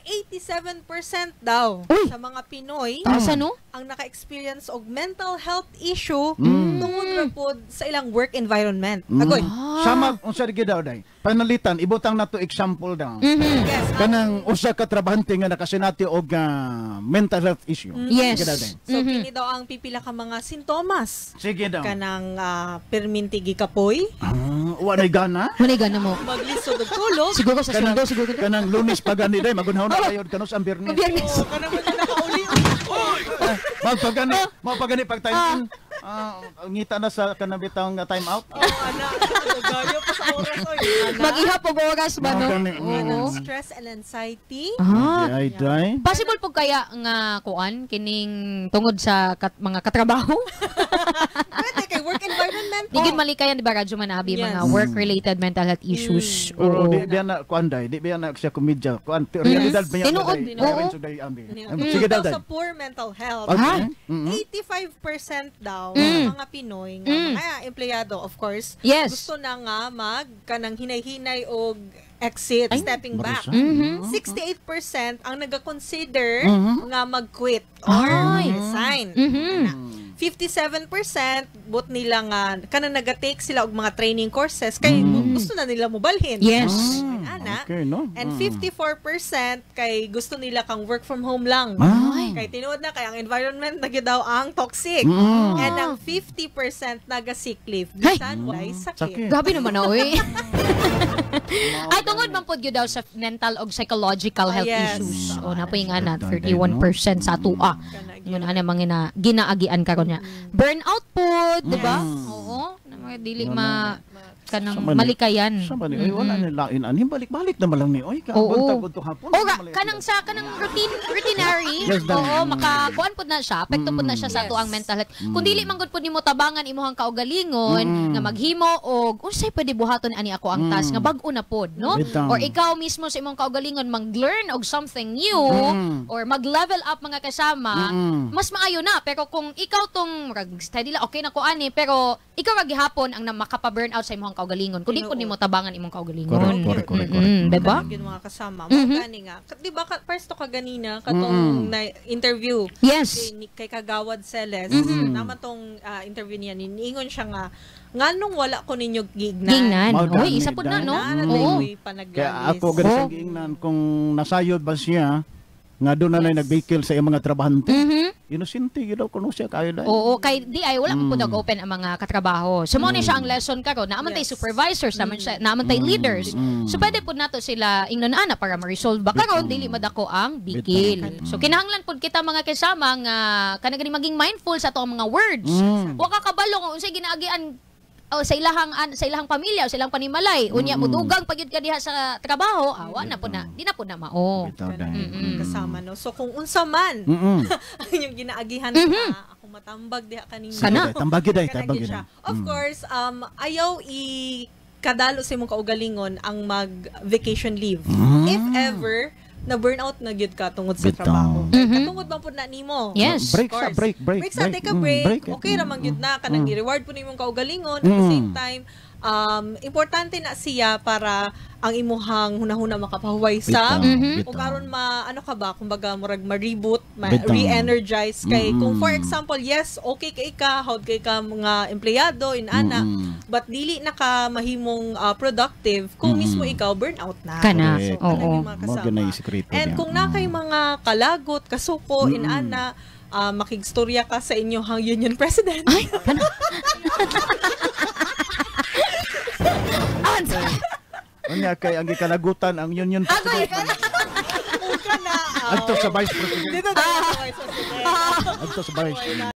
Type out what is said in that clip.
87% daw Uy! Sa mga Pinoy Taas ano? Ang naka-experience og mental health issue tungod ra pod sa ilang work environment. Agoy. Sama unsa gyud daw, day. Panalitan, ibutang nato example daw. Yes. Kanang usa ka trabahante nga nakasinati og mental health issue. Sige daw, day. So kini daw ang pipila ka mga sintomas. Sige daw. Kanang perminti gikapoy, Ah, wa nay gana. Wala gana mo. Maglisod og tulog. Siguro sa Kanang, sundo, siguro. kanang Lunes pa gani, day, magunhaw na kayo kanus ang Biyernes. Biyernes. Oh, kanang mo na nakauli. Magpagani, magpagani pag time in. Ah, ngita na sa kanang bitang time out. Oh, ana, gayo pa sa oras oy. Ana. Mag-ihap og oras ba, no? Mao gani. Oo. Stress and anxiety. Ah. Ay, day. Possible po kaya nga kuan kining tungod sa mga katrabaho? Pwede kay work environment. Di gid malikayan, di ba, Radyo Man Abi, mga work-related mental health issues. Pero Oo. di biya na kuan, day, di biya na siya komedya. Kuan realidad ba yan? Tinuod, day? oo. Parents day ambi. Sige daw, Daw day. sa poor mental health. Okay. 85% daw ng mga Pinoy nga mga empleyado, of course, gusto na nga mag kanang hinay-hinay og exit, stepping back. Marisa. 68% ang naga-consider nga mag-quit or Ay. resign. 57% but nila nga kanang naga-take sila og mga training courses kay gusto na nila mobalhin. Ana. Okay, no? And 54% kay gusto nila kang work from home lang. Kay tinuod na kay ang environment na gyud daw ang toxic. And ang 50% naga sick leave. Ay! Bisan walay sakit. Sakit. Grabe naman na, oy. Ay, tungod man pod gyud daw sa mental og psychological health issues. O, napoy nga na, 31% sa atua. Kana gyud. Yun ana mga na ginaagian karon niya. Burnout pod, di ba? Oo, na mga dili ma kanang Sama ni- malikayan. Sama ni, ay, wala ni lain ani, balik-balik na lang ni oy ka. Oo. Buntag udto hapon. O ga, kanang sa kanang routine routinary, Yes, dahil. Oo, makakuan pod na siya, apekto pod na siya sa atuang mental health. Kung dili man gud pod nimo tabangan imuhang kaugalingon nga maghimo og unsay pwede buhaton ani ako ang task nga bag-o na pod, no? Bitaw. Or ikaw mismo sa imong kaugalingon mag-learn og something new or mag-level up, mga kasama, mas maayo na. Pero kung ikaw tong murag steady lang, okay na ko ani, pero ikaw ra gihapon ang na makapa-burn out sa imong kaugalingon. Kung di pod nimo tabangan imong kaugalingon. Correct, correct, correct, correct. Diba? Kanang gyud mga kasama. Mo gani nga. Di ba ka, first to ka ganina katong na interview kay Kagawad Celes. Naman tong interview niya, niingon siya nga nganong wala ko ninyo giignan. Gingnan. Mao Uy, gani, isa pod na, no? Na, Oo. na panaglalis. Kaya ako gani sa giingnan kung nasayod ba siya nga doon na lang nagbikil sa iyang mga trabahante. Inosente gyud daw kuno siya kayo dai. Oo, kay di ay wala man po nag-open ang mga katrabaho. So mo ni siya ang lesson karon, naa man tay supervisors, naa man siya, naa man tay leaders. So pwede pud nato sila ingnon ana para ma-resolve ba karon dili madako ang bikil. So kinahanglan pud kita, mga kasama, nga kana gani maging mindful sa atong mga words. Wa ka kabalo kung unsay ginaagian o sa ilahang pamilya o sa ilang panimalay. Unya mudugang pagyud ka diha sa trabaho, awa na po na, di na po na mao. Bitaw dai. Kasama, no. So kung unsa man ang inyong ginaagihan ka, ako matambag diha kaninyo. Kana. Sige, day, tambagi day, Kana tambagi gyud siya. day. Of course, ayaw i kadalo sa imong kaugalingon ang mag vacation leave. If ever na burnout na gyud ka tungod sa Bitaw. trabaho. Katungod man pud na nimo. Yes. Break Of sa course. break, break, Break sa, break. take a break. Break. Okay ra man gyud na kanang gi-reward po nimong kaugalingon at the same time, importante na siya para ang imuhang hunahuna makapahuway sa Bitaw, bitaw. o karon ma ano ka ba, kumbaga murag ma-reboot, ma Bitaw. re-energize kay kung for example, yes, okay kay ka, howd kay ka mga empleyado inana, but dili na ka mahimong productive kung mismo ikaw burnout na. Kana. Correct. So, kanang Oo. yung mga Mao kasama. gyud na yung sikreto And niya. kung na kay mga kalagot, kasuko, inana, makigstorya ka sa inyong union president. Ay, kana. Unya kay ang gikalagutan ang union Agoy. president. Ka na. Adto sa vice president. Dito tayo sa vice president. Adto sa vice.